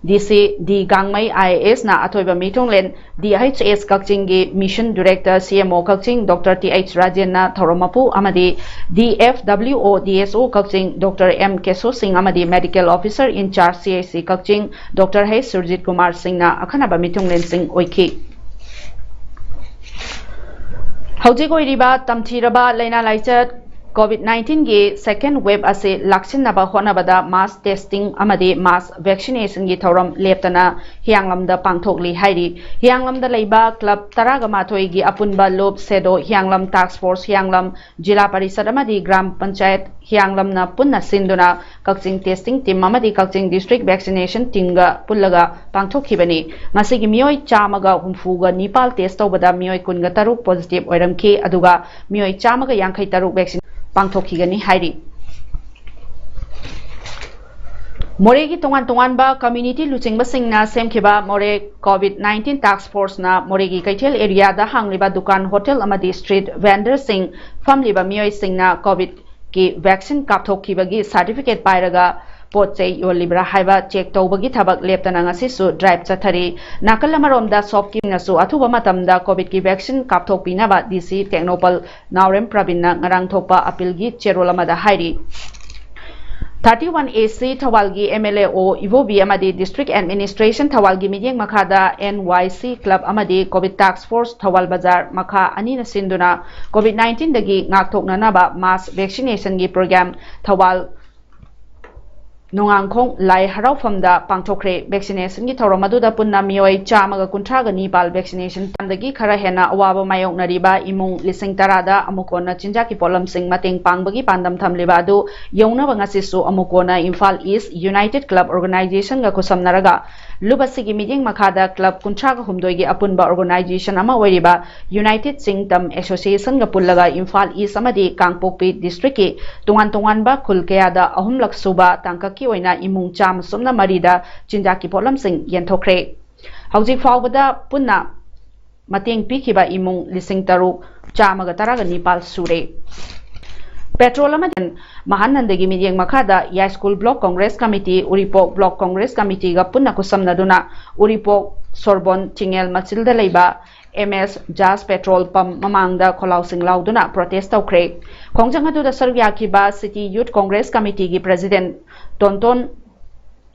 ꯗꯤ ꯁꯤ ꯗꯤ ꯒꯥꯡꯃꯩ IASꯅ ꯑꯊꯣꯏꯕ ꯃꯤꯊꯨꯡꯂꯦꯟ, DHS ꯀꯛꯆꯤꯡꯒꯤ Mission Director, CMO ꯀꯛꯆꯤꯡ Doctor ꯇꯤ ꯑꯩꯆ ꯔꯥꯖꯦꯟꯅ ꯊꯧꯔꯝ ꯃꯄꯨ ꯑꯃꯗꯤ DFWO DSO ꯀꯛꯆꯤꯡ Doctor ꯑꯦꯝ ꯀꯦꯁꯣ ꯁꯤꯡ ꯑꯃꯗꯤ Medical Officer in charge CHC Kakching Doctor ꯍꯩꯁ ꯁꯨꯔꯖꯤꯠ ꯀꯨꯃꯥꯔ ꯁꯤꯡꯅ ꯑꯈꯟꯅꯕ ꯃꯤꯊꯨꯡꯂꯦꯟꯁꯤꯡ ꯑꯣꯏꯈꯤ꯫ ꯍꯧꯖꯤꯛ ꯑꯣꯏꯔꯤꯕ ꯇꯝꯊꯤꯔꯕ ꯂꯥꯏꯅꯥ ꯂꯥꯏꯆꯠ COVID nineteenꯒꯤ second wave ꯑꯁꯤ ꯂꯥꯛꯁꯤꯟꯅꯕ ꯍꯣꯠꯅꯕꯗ mass testing ꯑꯃꯗꯤ mass vaccinationꯒꯤ ꯊꯧꯔꯝ ꯂꯦꯞꯇꯅ ꯍꯤꯌꯥꯡꯂꯝꯗ ꯄꯥꯡꯊꯣꯛꯂꯤ ꯍꯥꯏꯔꯤ꯫ ꯍꯤꯌꯥꯡꯂꯝꯗ ꯂꯩꯕ club ꯇꯔꯥꯒ ꯃꯥꯊꯣꯏꯒꯤ ꯑꯄꯨꯟꯕ ꯂꯨꯞ ꯁꯦꯗꯣ ꯍꯤꯌꯥꯡꯂꯝ, task force ꯍꯤꯌꯥꯡꯂꯝ, ꯖꯤꯂꯥ ꯄꯔꯤꯁꯠ ꯑꯃꯗꯤ ꯒ꯭ꯔꯥꯝ ꯄꯟꯆꯥꯌꯠ ꯍꯤꯌꯥꯡꯂꯝꯅ ꯄꯨꯟꯅ ꯁꯤꯟꯗꯨꯅ ꯀꯛꯆꯤꯡ testing team ꯑꯃꯗꯤ ꯀꯛꯆꯤꯡ district vaccination teamꯒ ꯄꯨꯜꯂꯒ ꯄꯥꯡꯊꯣꯛꯈꯤꯕꯅꯤ꯫ ꯉꯁꯤꯒꯤ ꯃꯤꯑꯣꯏ ꯆꯥꯝꯃꯒ ꯍꯨꯝꯐꯨꯒ ꯅꯤꯄꯥꯜ test ꯇꯧꯕꯗ ꯃꯤꯑꯣꯏ ꯀꯨꯟꯒ ꯇꯔꯨꯛ positive ꯑꯣꯏꯔꯝꯈꯤ, ꯑꯗꯨꯒ ꯃꯤꯑꯣꯏ ꯆꯥꯝꯃꯒ ꯌꯥꯡꯈꯩ ꯇꯔꯨꯛ vaccine ꯄꯥꯡꯊꯣꯛꯈꯤꯒꯅꯤ ꯍꯥꯏꯔꯤ꯫ ꯃꯣꯔꯦꯒꯤ ꯇꯣꯉꯥꯟ ꯇꯣꯉꯥꯟꯕ community ꯂꯨꯆꯤꯡꯕꯁꯤꯡꯅ ꯁꯦꯝꯈꯤꯕ ꯃꯣꯔꯦ COVID nineteen task force ꯅ ꯃꯣꯔꯦꯒꯤ ꯀꯩꯊꯦꯜ area ꯗ ꯍꯥꯡꯂꯤꯕ ꯗꯨꯀꯥꯟ, ꯍꯣꯇꯦꯜ ꯑꯃꯗꯤ street vendor ꯁꯤꯡ ꯐꯝꯂꯤꯕ ꯃꯤꯑꯣꯏꯁꯤꯡꯅ COVID ꯀꯤ vaccine ꯀꯥꯞꯊꯣꯛꯈꯤꯕꯒꯤ certificate ꯄꯥꯏꯔꯒ ꯄꯣꯠ ꯆꯩ ꯌꯣꯜꯂꯤꯕ꯭ꯔꯥ ꯍꯥꯏꯕ check ꯇꯧꯕꯒꯤ ꯊꯕꯛ ꯂꯦꯞꯇꯅ ꯉꯁꯤꯁꯨ drive ꯆꯠꯊꯔꯤ꯫ ꯅꯥꯀꯜ ꯑꯃꯔꯣꯝꯗ shopkeeping ꯅꯁꯨ ꯑꯊꯨꯕ ꯃꯇꯝꯗ COVID ꯀꯤ vaccine ꯀꯥꯞꯊꯣꯛꯄꯤꯅꯕ D C ꯇꯦꯡꯅꯧꯄꯜ ꯅꯥꯎꯔꯦꯝ ꯄ꯭ꯔꯕꯤꯟꯅ ꯉꯔꯥꯡ ꯊꯣꯛꯄ appeal ꯒꯤ ꯆꯦꯔꯣꯜ ꯑꯃꯗ ꯍꯥꯏꯔꯤ꯫ Thirty one A C ꯊꯧꯕꯥꯜꯒꯤ M L A O ꯏꯕꯣꯕꯤ ꯑꯃꯗꯤ District Administration ꯊꯧꯕꯥꯜꯒꯤ ꯃꯤꯠꯌꯦꯡ ꯃꯈꯥꯗ N Y C club ꯑꯃꯗꯤ COVID task force ꯊꯧꯕꯥꯜ ꯕꯖꯥꯔ ꯃꯈꯥ ꯑꯅꯤꯅ ꯁꯤꯟꯗꯨꯅ COVID nineteen ꯗꯒꯤ ꯉꯥꯛꯊꯣꯛꯅꯅꯕ mass vaccination ꯒꯤ program ꯊꯧꯕꯥꯜ ꯅꯣꯡꯉꯥꯡꯈꯣꯡ ꯂꯥꯏ ꯍꯔꯥꯎꯐꯝꯗ ꯄꯥꯡꯊꯣꯛꯈ꯭ꯔꯦ꯫ Vaccination ꯒꯤ ꯊꯧꯔꯝ ꯑꯗꯨꯗ ꯄꯨꯟꯅ ꯃꯤꯑꯣꯏ ꯆꯥꯝꯃꯒ ꯀꯨꯟꯊ꯭ꯔꯥꯒ ꯅꯤꯄꯥꯜ vaccination ꯗꯒꯤ ꯈꯔ ꯍꯦꯟꯅ ꯑꯋꯥꯕ ꯃꯥꯌꯣꯛꯅꯔꯤꯕ ꯏꯃꯨꯡ ꯂꯤꯁꯤꯡ ꯇꯔꯥꯗ ꯑꯃꯨꯛ ꯀꯣꯟꯅ ꯆꯤꯟꯖꯥꯛꯀꯤ ꯄꯣꯠꯂꯝꯁꯤꯡ ꯃꯇꯦꯡ ꯄꯥꯡꯕꯒꯤ ꯄꯥꯟꯗꯝ ꯊꯝꯂꯤꯕ ꯑꯗꯨ ꯌꯧꯅꯕ ꯉꯁꯤꯁꯨ ꯑꯃꯨꯛ ꯀꯣꯟꯅ Imphal East United Club Organization ꯒ ꯈꯨꯠꯁꯝꯅꯔꯒ ꯂꯨꯞ ꯑꯁꯤꯒꯤ ꯃꯤꯠꯌꯦꯡ ꯃꯈꯥꯗ club ꯀꯨꯟꯊ꯭ꯔꯥꯒ ꯍꯨꯝꯗꯣꯏꯒꯤ ꯑꯄꯨꯟꯕ organization ꯑꯃ ꯑꯣꯏꯔꯤꯕ United ꯆꯤꯡ ꯇꯝ Association ꯒ ꯄꯨꯜꯂꯒ Imphal East ꯑꯃꯗꯤ ꯀꯥꯡꯄꯣꯛꯄꯤ district ꯀꯤ ꯇꯣꯉꯥꯟ ꯇꯣꯉꯥꯟꯕ ꯈꯨꯜ ꯀꯌꯥꯗ ꯑꯍꯨꯝꯂꯛ ꯁꯨꯕ ꯇꯥꯡꯀꯛꯀꯤ ꯑꯣꯏꯅ ꯏꯃꯨꯡ ꯆꯥꯝꯃ ꯁꯨꯞꯅ ꯃꯔꯤꯗ ꯆꯤꯟꯖꯥꯛꯀꯤ ꯄꯣꯠꯂꯝꯁꯤꯡ ꯌꯦꯟꯊꯣꯛꯈ꯭ꯔꯦ꯫ ꯍꯧꯖꯤꯛ ꯐꯥꯎꯕꯗ ꯄꯨꯟꯅ ꯃꯇꯦꯡ ꯄꯤꯈꯤꯕ ꯏꯃꯨꯡ ꯂꯤꯁꯤꯡ ꯇꯔꯨꯛ ꯆꯥꯝꯃꯒ ꯇꯔꯥꯒ ꯅꯤꯄꯥꯜ ꯁꯨꯔꯦ꯫ Petrol ꯑꯃꯗꯤ ꯃꯍꯥꯅꯟꯗꯒꯤ ꯃꯤꯠꯌꯦꯡ ꯃꯈꯥꯗ ꯌꯥꯏꯁ꯭ꯀꯨꯜ Block Congress Committee, ꯎꯔꯤꯄꯣꯛ Block Congress Committee ꯒ ꯄꯨꯟꯅ ꯈꯨꯠꯁꯝꯅꯗꯨꯅ ꯎꯔꯤꯄꯣꯛ ꯁꯣꯔꯕꯣꯟ ꯆꯤꯡꯉꯦꯜ ꯃꯆꯤꯜꯗ ꯂꯩꯕ M S Jas petrol pump ꯃꯃꯥꯡꯗ ꯈꯣꯜꯂꯥꯎꯁꯤꯡ ꯂꯥꯎꯗꯨꯅ protest ꯇꯧꯈ꯭ꯔꯦ꯫ ꯈꯣꯡꯖꯪ ꯑꯗꯨꯗ ꯁꯔꯨꯛ ꯌꯥꯈꯤꯕ City Youth Congress Committee ꯒꯤ President ꯇꯣꯟꯇꯣꯟ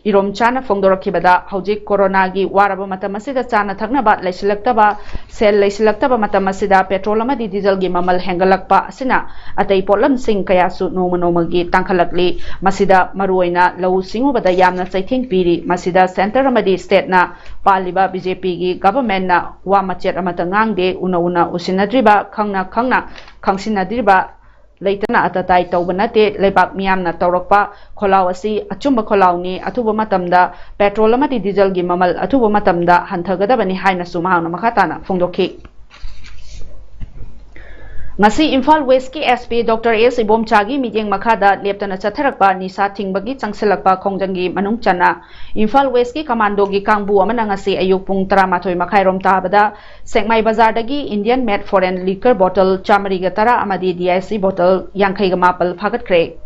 ꯏꯔꯣꯝꯆꯥꯅ ꯐꯣꯡꯗꯣꯔꯛꯈꯤꯕꯗ, ꯍꯧꯖꯤꯛ ꯀꯣꯔꯣꯅꯥꯒꯤ ꯋꯥꯔꯕ ꯃꯇꯝ ꯑꯁꯤꯗ ꯆꯥꯅ ꯊꯛꯅꯕ ꯂꯩꯁꯤꯜꯂꯛꯇꯕ, ꯁꯦꯜ ꯂꯩꯁꯤꯜꯂꯛꯇꯕ ꯃꯇꯝ ꯑꯁꯤꯗ petrol ꯑꯃꯗꯤ diesel ꯒꯤ ꯃꯃꯜ ꯍꯦꯟꯒꯠꯂꯛꯄ ꯑꯁꯤꯅ ꯑꯇꯩ ꯄꯣꯠꯂꯝꯁꯤꯡ ꯀꯌꯥꯁꯨ ꯅꯣꯡꯃ ꯅꯣꯡꯃꯒꯤ ꯇꯥꯡꯈꯠꯂꯛꯂꯤ꯫ ꯃꯁꯤꯗ ꯃꯔꯨꯑꯣꯏꯅ ꯂꯧꯎ ꯁꯤꯡꯎꯕꯗ ꯌꯥꯝꯅ ꯆꯩꯊꯦꯡ ꯄꯤꯔꯤ꯫ ꯃꯁꯤꯗ centre ꯑꯃꯗꯤ state ꯅ ꯄꯥꯜꯂꯤꯕ B J P ꯒꯤ government ꯅ ꯋꯥ ꯃꯆꯦꯠ ꯑꯃꯠꯇ ꯉꯥꯡꯗꯦ꯫ ꯎꯅ ꯎꯅ ꯎꯁꯤꯟꯅꯗ꯭ꯔꯤꯕ, ꯈꯪꯅ ꯈꯪꯅ ꯈꯪꯁꯤꯟꯅꯗ꯭ꯔꯤꯕ ꯂꯩꯇꯅ ꯑꯇꯇꯥꯏ ꯇꯧꯕ ꯅꯠꯇꯦ꯫ ꯂꯩꯕꯥꯛ ꯃꯤꯌꯥꯝꯅ ꯇꯧꯔꯛꯄ ꯈꯣꯜꯂꯥꯎ ꯑꯁꯤ ꯑꯆꯨꯝꯕ ꯈꯣꯜꯂꯥꯎꯅꯤ꯫ ꯑꯊꯨꯕ ꯃꯇꯝꯗ petrol ꯑꯃꯗꯤ diesel ꯒꯤ ꯃꯃꯜ ꯑꯊꯨꯕ ꯃꯇꯝꯗ ꯍꯟꯊꯒꯗꯕꯅꯤ ꯍꯥꯏꯅꯁꯨ ꯃꯍꯥꯛꯅ ꯃꯈꯥ ꯇꯥꯅ ꯐꯣꯡꯗꯣꯛꯈꯤ꯫ ꯉꯁꯤ ꯏꯝꯐꯥꯜ ꯋꯦꯁꯀꯤ SP Doctor S ꯏꯕꯣꯝꯆꯥꯒꯤ ꯃꯤꯠꯌꯦꯡ ꯃꯈꯥꯗ ꯂꯦꯞꯇꯅ ꯆꯠꯊꯔꯛꯄ ꯅꯤꯁꯥ ꯊꯤꯡꯕꯒꯤ ꯆꯪꯁꯤꯜꯂꯛꯄ ꯈꯣꯡꯖꯪꯒꯤ ꯃꯅꯨꯡ ꯆꯟꯅ ꯏꯝꯐꯥꯜ ꯋꯦꯁꯀꯤ ꯀꯃꯥꯟꯗꯣꯒꯤ ꯀꯥꯡꯕꯨ ꯑꯃꯅ ꯉꯁꯤ ꯑꯌꯨꯛ ꯄꯨꯡ ꯇꯔꯥꯃꯥꯊꯣꯏ ꯃꯈꯥꯏꯔꯣꯝ ꯇꯥꯕꯗ ꯁꯦꯛꯃꯥꯏ ꯕꯖꯥꯔꯗꯒꯤ Indian made foreign liquor bottle ꯆꯥꯃꯔꯤꯒ ꯇꯔꯥ ꯑꯃꯗꯤ DIC bottle ꯌꯥꯡꯈꯩꯒ ꯃꯥꯄꯜ ꯐꯥꯒꯠꯈ꯭ꯔꯦ꯫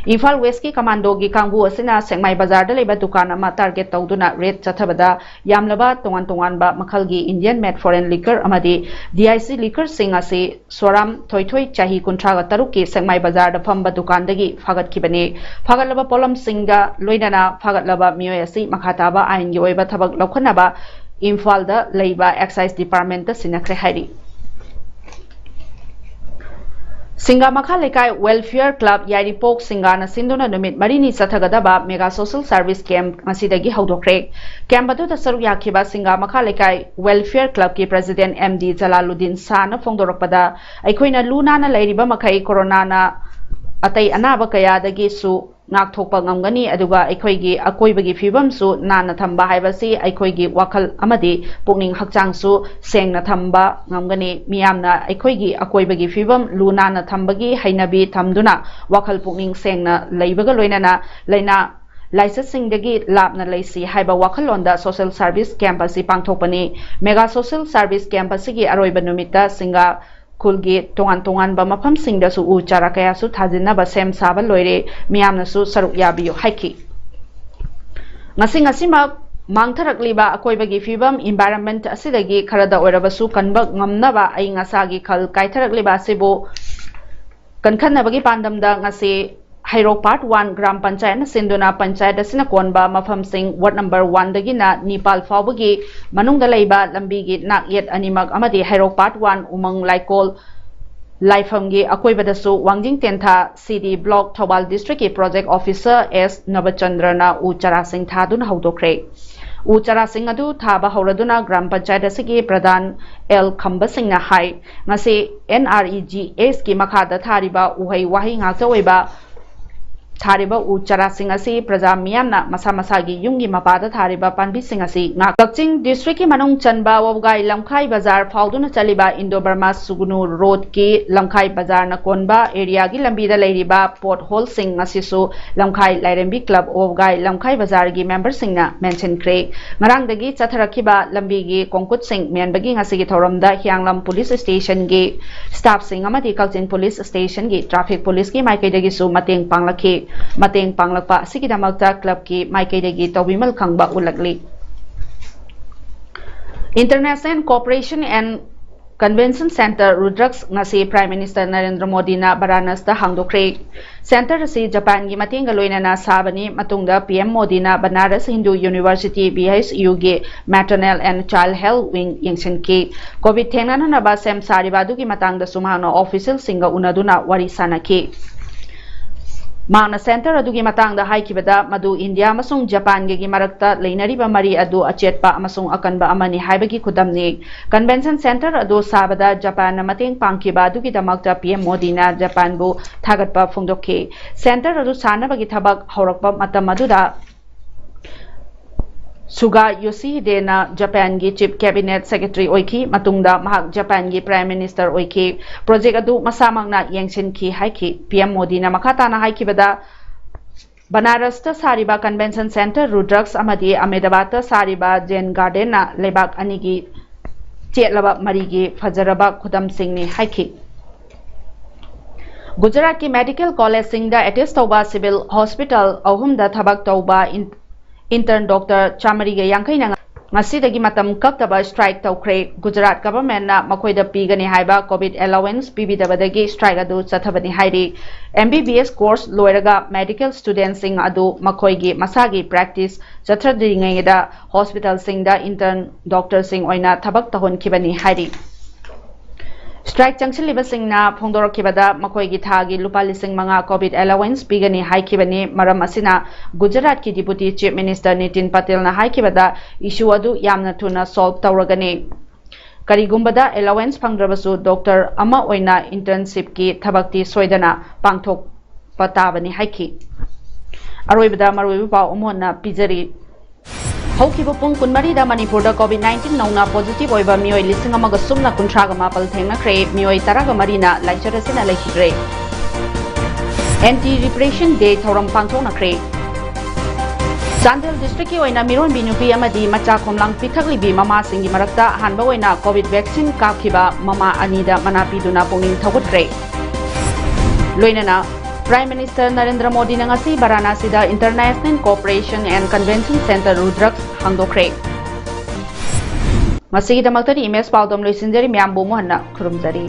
ꯏꯝꯐꯥꯜ ꯋꯦꯁꯀꯤ ꯀꯃꯥꯟꯗꯣꯒꯤ ꯀꯥꯡꯕꯨ ꯑꯁꯤꯅ ꯁꯦꯛꯃꯥꯏ ꯕꯖꯥꯔꯗ ꯂꯩꯕ ꯗꯨꯀꯥꯟ ꯑꯃ target ꯇꯧꯗꯨꯅ raid ꯆꯠꯊꯕꯗ ꯌꯥꯝꯂꯕ ꯇꯣꯉꯥꯟ ꯇꯣꯉꯥꯟꯕ ꯃꯈꯜꯒꯤ Indian made foreign liquor ꯑꯃꯗꯤ DIC liquorꯁꯤꯡ ꯑꯁꯤ ꯁꯣꯔꯥꯝ ꯊꯣꯏꯊꯣꯏ, ꯆꯍꯤ ꯀꯨꯟꯊ꯭ꯔꯥꯒ ꯇꯔꯨꯛꯀꯤ ꯁꯦꯛꯃꯥꯏ ꯕꯖꯥꯔꯗ ꯐꯝꯕ ꯗꯨꯀꯥꯟꯗꯒꯤ ꯐꯥꯒꯠꯈꯤꯕꯅꯤ꯫ ꯐꯥꯒꯠꯂꯕ ꯄꯣꯠꯂꯝꯁꯤꯡꯒ ꯂꯣꯏꯅꯅ ꯐꯥꯒꯠꯂꯕ ꯃꯤꯑꯣꯏ ꯑꯁꯤ ꯃꯈꯥ ꯇꯥꯕ ꯑꯥꯏꯟꯒꯤ ꯑꯣꯏꯕ ꯊꯕꯛ ꯂꯧꯈꯠꯅꯕ ꯏꯝꯐꯥꯜꯗ ꯂꯩꯕ Excise Departmentꯇ ꯁꯤꯟꯅꯈ꯭ꯔꯦ ꯍꯥꯏꯔꯤ꯫ ꯁꯤꯡꯒꯥ ꯃꯈꯥ ꯂꯩꯀꯥꯏ Welfare Club ꯌꯥꯏꯔꯤꯄꯣꯛ ꯁꯤꯡꯒꯥꯅ ꯁꯤꯟꯗꯨꯅ ꯅꯨꯃꯤꯠ ꯃꯔꯤꯅꯤ ꯆꯠꯊꯒꯗꯕ mega social service camp ꯉꯁꯤꯗꯒꯤ ꯍꯧꯗꯣꯛꯈ꯭ꯔꯦ꯫ Camp ꯑꯗꯨꯗ ꯁꯔꯨꯛ ꯌꯥꯈꯤꯕ ꯁꯤꯡꯒꯥ ꯃꯈꯥ ꯂꯩꯀꯥꯏ Welfare Clubꯀꯤ President M D Jalaluddin ꯁꯥꯍꯅ ꯐꯣꯡꯗꯣꯔꯛꯄꯗ, ꯑꯩꯈꯣꯏꯅ ꯂꯨ ꯅꯥꯟꯅ ꯂꯩꯔꯤꯕ ꯃꯈꯩ ꯀꯣꯔꯣꯅꯥꯅ ꯑꯇꯩ ꯑꯅꯥꯕ ꯀꯌꯥꯗꯒꯤꯁꯨ ꯉꯥꯛꯊꯣꯛꯄ ꯉꯝꯒꯅꯤ, ꯑꯗꯨꯒ ꯑꯩꯈꯣꯏꯒꯤ ꯑꯀꯣꯏꯕꯒꯤ ꯐꯤꯕꯝꯁꯨ ꯅꯥꯟꯅ ꯊꯝꯕ ꯍꯥꯏꯕꯁꯤ ꯑꯩꯈꯣꯏꯒꯤ ꯋꯥꯈꯜ ꯑꯃꯗꯤ ꯄꯨꯛꯅꯤꯡ ꯍꯛꯆꯥꯡꯁꯨ ꯁꯦꯡꯅ ꯊꯝꯕ ꯉꯝꯒꯅꯤ꯫ ꯃꯤꯌꯥꯝꯅ ꯑꯩꯈꯣꯏꯒꯤ ꯑꯀꯣꯏꯕꯒꯤ ꯐꯤꯕꯝ ꯂꯨ ꯅꯥꯟꯅ ꯊꯝꯕꯒꯤ ꯍꯩꯅꯕꯤ ꯊꯝꯗꯨꯅ ꯋꯥꯈꯜ ꯄꯨꯛꯅꯤꯡ ꯁꯦꯡꯅ ꯂꯩꯕꯒ ꯂꯣꯏꯅꯅ ꯂꯥꯏꯅꯥ ꯂꯥꯏꯆꯠꯁꯤꯡꯗꯒꯤ ꯂꯥꯞꯅ ꯂꯩꯁꯤ ꯍꯥꯏꯕ ꯋꯥꯈꯜꯂꯣꯟꯗ social service camp ꯑꯁꯤ ꯄꯥꯡꯊꯣꯛꯄꯅꯤ꯫ Mega social service camp ꯑꯁꯤꯒꯤ ꯑꯔꯣꯏꯕ ꯅꯨꯃꯤꯠꯇ ꯁꯤꯡꯒꯥ ꯈꯨꯜꯒꯤ ꯇꯣꯉꯥꯟ ꯇꯣꯉꯥꯟꯕ ꯃꯐꯝꯁꯤꯡꯗꯁꯨ ꯎ ꯆꯥꯔꯥ ꯀꯌꯥꯁꯨ ꯊꯥꯖꯤꯟꯅꯕ ꯁꯦꯝ ꯁꯥꯕ ꯂꯣꯏꯔꯦ, ꯃꯤꯌꯥꯝꯅꯁꯨ ꯁꯔꯨꯛ ꯌꯥꯕꯤꯌꯨ ꯍꯥꯏꯈꯤ꯫ ꯉꯁꯤ ꯉꯁꯤꯃꯛ ꯃꯥꯡꯊꯔꯛꯂꯤꯕ ꯑꯀꯣꯏꯕꯒꯤ ꯐꯤꯕꯝ, environment ꯑꯁꯤꯗꯒꯤ ꯈꯔꯗ ꯑꯣꯏꯔꯕꯁꯨ ꯀꯟꯕ ꯉꯝꯅꯕ ꯑꯏꯪ ꯑꯁꯥꯒꯤ ꯈꯜ ꯀꯥꯏꯊꯔꯛꯂꯤꯕ ꯑꯁꯤꯕꯨ ꯀꯟꯈꯠꯅꯕꯒꯤ ꯄꯥꯟꯗꯝꯗ ꯉꯁꯤ ꯍꯩꯔꯣꯛ Part One ꯒ꯭ꯔꯥꯝ ꯄꯟꯆꯥꯌꯠꯅ ꯁꯤꯟꯗꯨꯅ ꯄꯟꯆꯥꯌꯠ ꯑꯁꯤꯅ ꯀꯣꯟꯕ ꯃꯐꯝꯁꯤꯡ ward number one ꯗꯒꯤꯅ ꯅꯤꯄꯥꯜ ꯐꯥꯎꯕꯒꯤ ꯃꯅꯨꯡꯗ ꯂꯩꯕ ꯂꯝꯕꯤꯒꯤ ꯅꯥꯛꯌꯦꯠ ꯑꯅꯤꯃꯛ ꯑꯃꯗꯤ ꯍꯩꯔꯣꯛ Part One ꯎꯃꯪ ꯂꯥꯏꯀꯣꯜ ꯂꯥꯏꯐꯝꯒꯤ ꯑꯀꯣꯏꯕꯗꯁꯨ ꯋꯥꯡꯖꯤꯡ ꯇꯦꯟꯊꯥ CD Block Thoubal Districtꯀꯤ Project Officer S ꯅꯕꯆꯟꯗ꯭ꯔꯅ ꯎ ꯆꯥꯔꯥꯁꯤꯡ ꯊꯥꯗꯨꯅ ꯍꯧꯗꯣꯛꯈ꯭ꯔꯦ꯫ ꯎ ꯆꯥꯔꯥꯁꯤꯡ ꯑꯗꯨ ꯊꯥꯕ ꯍꯧꯔꯗꯨꯅ ꯒ꯭ꯔꯥꯝ ꯄꯟꯆꯥꯌꯠ ꯑꯁꯤꯒꯤ ꯄ꯭ꯔꯙꯥꯟ L ꯈꯝꯕꯁꯤꯡꯅ ꯍꯥꯏ, ꯉꯁꯤ NREGSꯀꯤ ꯃꯈꯥꯗ ꯊꯥꯔꯤꯕ ꯎꯍꯩ ꯋꯥꯍꯩ ꯉꯥꯛꯇ ꯑꯣꯏꯕ ꯊꯥꯔꯤꯕ ꯎ ꯆꯥꯔꯥꯁꯤꯡ ꯑꯁꯤ ꯄ꯭ꯔꯖꯥ ꯃꯤꯌꯥꯝꯅ ꯃꯁꯥ ꯃꯁꯥꯒꯤ ꯌꯨꯝꯒꯤ ꯃꯄꯥꯗ ꯊꯥꯔꯤꯕ ꯄꯥꯝꯕꯤꯁꯤꯡ ꯑꯁꯤ ꯉꯥꯛ-, ꯀꯛꯆꯤꯡ ꯗꯤꯁꯇ꯭ꯔꯤꯛꯀꯤ ꯃꯅꯨꯡ ꯆꯟꯕ ꯋꯥꯕꯒꯥꯏ ꯂꯝꯈꯥꯏ ꯕꯖꯥꯔ ꯐꯥꯎꯗꯨꯅ ꯆꯠꯂꯤꯕ ꯏꯟꯗꯣ ꯕꯔꯃꯥ ꯁꯨꯒꯨꯅꯨ ꯔꯣꯗꯀꯤ ꯂꯝꯈꯥꯏ ꯕꯖꯥꯔꯅ ꯀꯣꯟꯕ ꯑꯦꯔꯤꯌꯥꯒꯤ ꯂꯝꯕꯤꯗ ꯂꯩꯔꯤꯕ ꯄꯣꯠ ꯍꯣꯜꯁꯤꯡ ꯑꯁꯤꯁꯨ ꯂꯝꯈꯥꯏ ꯂꯥꯏꯔꯦꯝꯕꯤ ꯀ꯭ꯂꯕ ꯋꯥꯕꯒꯥꯏ ꯂꯝꯈꯥꯏ ꯕꯖꯥꯔꯒꯤ ꯃꯦꯝꯕꯔꯁꯤꯡꯅ ꯃꯦꯟꯁꯤꯟꯈ꯭ꯔꯦ꯫ ꯉꯔꯥꯡꯗꯒꯤ ꯆꯠꯊꯔꯛꯈꯤꯕ ꯂꯝꯕꯤꯒꯤ ꯀꯣꯡꯀꯨꯠꯁꯤꯡ ꯃꯦꯟꯕꯒꯤ ꯉꯁꯤꯒꯤ ꯊꯧꯔꯝꯗ ꯍꯤꯌꯥꯡꯂꯝ ꯄꯨꯂꯤꯁ ꯁ꯭ꯇꯦꯁꯟꯒꯤ ꯁ꯭ꯇꯥꯐꯁꯤꯡ ꯑꯃꯗꯤ ꯀꯛꯆꯤꯡ ꯄꯨꯂꯤꯁ ꯁ꯭ꯇꯦꯁꯟꯒꯤ ꯇ꯭ꯔꯥꯐꯤꯛ ꯄꯨꯂꯤꯁꯀꯤ ꯃꯥꯏꯀꯩꯗꯒꯤꯁꯨ ꯃꯇꯦꯡ ꯄꯥꯡꯂꯛꯈꯤ꯫ ꯃꯇꯦꯡ ꯄꯥꯡꯂꯛꯄ ꯑꯁꯤꯒꯤꯗꯃꯛꯇ ꯀ꯭ꯂꯕꯀꯤ ꯃꯥꯏꯀꯩꯗꯒꯤ ꯇꯧꯕꯤꯃꯜ ꯈꯪꯕ ꯎꯠꯂꯛꯂꯤ꯫ International Cooperation and Convention Center ꯔꯨꯗ꯭ꯔꯛꯁ ꯉꯁꯤ Prime Minister ꯅꯔꯦꯟꯗ꯭ꯔ ꯃꯣꯗꯤꯅ ꯕꯔꯥꯅꯥꯁꯇ ꯍꯥꯡꯗꯣꯛꯈ꯭ꯔꯦ꯫ Center ꯑꯁꯤ ꯖꯄꯥꯟꯒꯤ ꯃꯇꯦꯡꯒ ꯂꯣꯏꯅꯅ ꯁꯥꯕꯅꯤ꯫ ꯃꯇꯨꯡꯗ P M ꯃꯣꯗꯤꯅ Banaras Hindu University, B H U ꯒꯤ Maternal and Child Health Wing ꯌꯦꯡꯁꯤꯟꯈꯤ꯫ COVID ꯊꯦꯡꯅꯅꯅꯕ ꯁꯦꯝ ꯁꯥꯔꯤꯕ ꯑꯗꯨꯒꯤ ꯃꯇꯥꯡꯗꯁꯨ ꯃꯍꯥꯛꯅ officialꯁꯤꯡꯒ ꯎꯅꯗꯨꯅ ꯋꯥꯔꯤ ꯁꯥꯅꯈꯤ꯫ ꯃꯍꯥꯛꯅ center ꯑꯗꯨꯒꯤ ꯃꯇꯥꯡꯗ ꯍꯥꯏꯈꯤꯕꯗ, ꯃꯗꯨ ꯏꯟꯗꯤꯌꯥ ꯑꯃꯁꯨꯡ ꯖꯄꯥꯟꯒꯤ ꯃꯔꯛꯇ ꯂꯩꯅꯔꯤꯕ ꯃꯔꯤ ꯑꯗꯨ ꯑꯆꯦꯠꯄ ꯑꯃꯁꯨꯡ ꯑꯀꯟꯕ ꯑꯃꯅꯤ ꯍꯥꯏꯕꯒꯤ ꯈꯨꯗꯝꯅꯤ꯫ Convention Center ꯑꯗꯨ ꯁꯥꯕꯗ ꯖꯄꯥꯟꯅ ꯃꯇꯦꯡ ꯄꯥꯡꯈꯤꯕ ꯑꯗꯨꯒꯤꯗꯃꯛꯇ P M ꯃꯣꯗꯤꯅ ꯖꯄꯥꯟꯕꯨ ꯊꯥꯒꯠꯄ ꯐꯣꯡꯗꯣꯛꯈꯤ꯫ Center ꯑꯗꯨ ꯁꯥꯅꯕꯒꯤ ꯊꯕꯛ ꯍꯧꯔꯛꯄ ꯃꯇꯝ ꯑꯗꯨꯗ ꯁꯨꯒꯥ ꯌꯣꯁꯤꯍꯤꯗꯦꯅ ꯖꯄꯥꯟꯒꯤ Chief Cabinet Secretary ꯑꯣꯏꯈꯤ꯫ ꯃꯇꯨꯡꯗ ꯃꯍꯥꯛ ꯖꯄꯥꯟꯒꯤ Prime Minister ꯑꯣꯏꯈꯤ꯫ Project ꯑꯗꯨ ꯃꯁꯥꯃꯛꯅ ꯌꯦꯡꯁꯤꯟꯈꯤ ꯍꯥꯏꯈꯤ꯫ P M ꯃꯣꯗꯤꯅ ꯃꯈꯥ ꯇꯥꯅ ꯍꯥꯏꯈꯤꯕꯗ, ꯕꯅꯥꯔꯁꯇ ꯁꯥꯔꯤꯕ Convention Center ꯔꯨꯗ꯭ꯔꯛꯁ ꯑꯃꯗꯤ ꯑꯍꯃꯦꯗꯕꯥꯗꯇ ꯁꯥꯔꯤꯕ Jain Gardenꯅ ꯂꯩꯕꯥꯛ ꯑꯅꯤꯒꯤ ꯆꯦꯠꯂꯕ ꯃꯔꯤꯒꯤ ꯐꯖꯔꯕ ꯈꯨꯗꯝꯁꯤꯡꯅꯤ ꯍꯥꯏꯈꯤ꯫ ꯒꯨꯖꯔꯥꯠꯀꯤ medical collegeꯁꯤꯡꯗ attach ꯇꯧꯕ civil hospital ꯑꯍꯨꯝꯗ ꯊꯕꯛ ꯇꯧꯕ in-, intern doctor ꯆꯥꯃꯔꯤꯒ ꯌꯥꯡꯈꯩꯅ ꯉꯁꯤꯗꯒꯤ ꯃꯇꯝ ꯀꯛꯇꯕ strike ꯇꯧꯈ꯭ꯔꯦ꯫ ꯒꯨꯖꯔꯥꯠ governmentꯅ ꯃꯈꯣꯏꯗ ꯄꯤꯒꯅꯤ ꯍꯥꯏꯕ COVID allowance ꯄꯤꯕꯤꯗꯕꯗꯒꯤ strike ꯑꯗꯨ ꯆꯠꯊꯕꯅꯤ ꯍꯥꯏꯔꯤ꯫ M B B S course ꯂꯣꯏꯔꯒ medical studentꯁꯤꯡ ꯑꯗꯨ ꯃꯈꯣꯏꯒꯤ ꯃꯁꯥꯒꯤ practice ꯆꯠꯊꯗ꯭ꯔꯤꯉꯩꯗ hospitalꯁꯤꯡꯗ intern doctorꯁꯤꯡ ꯑꯣꯏꯅ ꯊꯕꯛ ꯇꯧꯍꯟꯈꯤꯕꯅꯤ ꯍꯥꯏꯔꯤ꯫ Strike ꯆꯪꯁꯤꯜꯂꯤꯕꯁꯤꯡꯅ ꯐꯣꯡꯗꯣꯔꯛꯈꯤꯕꯗ ꯃꯈꯣꯏꯒꯤ ꯊꯥꯒꯤ ꯂꯨꯄꯥ ꯂꯤꯁꯤꯡ ꯃꯉꯥ COVID allowance ꯄꯤꯒꯅꯤ ꯍꯥꯏꯈꯤꯕꯅꯤ꯫ ꯃꯔꯝ ꯑꯁꯤꯅ ꯒꯨꯖꯔꯥꯠꯀꯤ Deputy Chief Minister ꯅꯤꯇꯤꯟ ꯄꯇꯦꯜꯅ ꯍꯥꯏꯈꯤꯕꯗ, issue ꯑꯗꯨ ꯌꯥꯝꯅ ꯊꯨꯅ solve ꯇꯧꯔꯒꯅꯤ꯫ ꯀꯔꯤꯒꯨꯝꯕꯗ allowance ꯐꯪꯗ꯭ꯔꯕꯁꯨ, doctor ꯑꯃ ꯑꯣꯏꯅ internshipꯀꯤ ꯊꯕꯛꯇꯤ ꯁꯣꯏꯗꯅ ꯄꯥꯡꯊꯣꯛ-, ꯇꯥꯕꯅꯤ ꯍꯥꯏꯈꯤ꯫ ꯑꯔꯣꯏꯕꯗ ꯃꯔꯨꯑꯣꯏꯕ ꯄꯥꯎ ꯑꯃꯨꯛ ꯍꯟꯅ ꯄꯤꯖꯔꯤ꯫ ꯍꯧꯈꯤꯕ ꯄꯨꯡ ꯀꯨꯟꯃꯔꯤꯗ ꯃꯅꯤꯄꯨꯔꯗ COVID nineteen ꯅꯧꯅ positive ꯑꯣꯏꯕ ꯃꯤꯑꯣꯏ ꯂꯤꯁꯤꯡ ꯑꯃꯒ ꯁꯨꯞꯅ ꯀꯨꯟꯊ꯭ꯔꯥꯒ ꯃꯥꯄꯜ ꯊꯦꯡꯅꯈ꯭ꯔꯦ꯫ ꯃꯤꯑꯣꯏ ꯇꯔꯥꯒ ꯃꯔꯤꯅ ꯂꯥꯏꯆꯠ ꯑꯁꯤꯅ ꯂꯩꯈꯤꯗ꯭ꯔꯦ꯫ Anti Repression Day ꯊꯧꯔꯝ ꯄꯥꯡꯊꯣꯛꯅꯈ꯭ꯔꯦ꯫ ꯆꯥꯟꯗꯦꯜ district ꯀꯤ ꯑꯣꯏꯅ ꯃꯤꯔꯣꯟꯕꯤ ꯅꯨꯄꯤ ꯑꯃꯗꯤ ꯃꯆꯥ ꯈꯣꯝꯂꯥꯡ ꯄꯤꯊꯛꯂꯤꯕꯤ ꯃꯃꯥꯁꯤꯡꯒꯤ ꯃꯔꯛꯇ ꯑꯍꯥꯟꯕ ꯑꯣꯏꯅ COVID vaccine ꯀꯥꯞꯈꯤꯕ ꯃꯃꯥ ꯑꯅꯤꯗ ꯃꯅꯥ ꯄꯤꯗꯨꯅ ꯄꯨꯛꯅꯤꯡ ꯊꯧꯒꯠꯈ꯭ꯔꯦ꯫ ꯂꯣꯏꯅꯅ Prime Minister ꯅꯔꯦꯟꯗ꯭ꯔ ꯃꯣꯗꯤꯅ ꯉꯁꯤ ꯚꯥꯔꯥꯅꯥꯁꯤꯗ International Cooperation and Convention Centre, Rudraksh ꯍꯥꯡꯗꯣꯛꯈ꯭ꯔꯦ꯫ ꯉꯁꯤꯒꯤꯗꯃꯛꯇꯗꯤ ꯏꯃꯦꯖ ꯄꯥꯎꯗꯝ ꯂꯣꯏꯁꯤꯟꯖꯔꯤ꯫ ꯃꯌꯥꯝꯕꯨ ꯑꯃꯨꯛ ꯍꯟꯅ ꯈꯨꯔꯨꯝꯖꯔꯤ꯫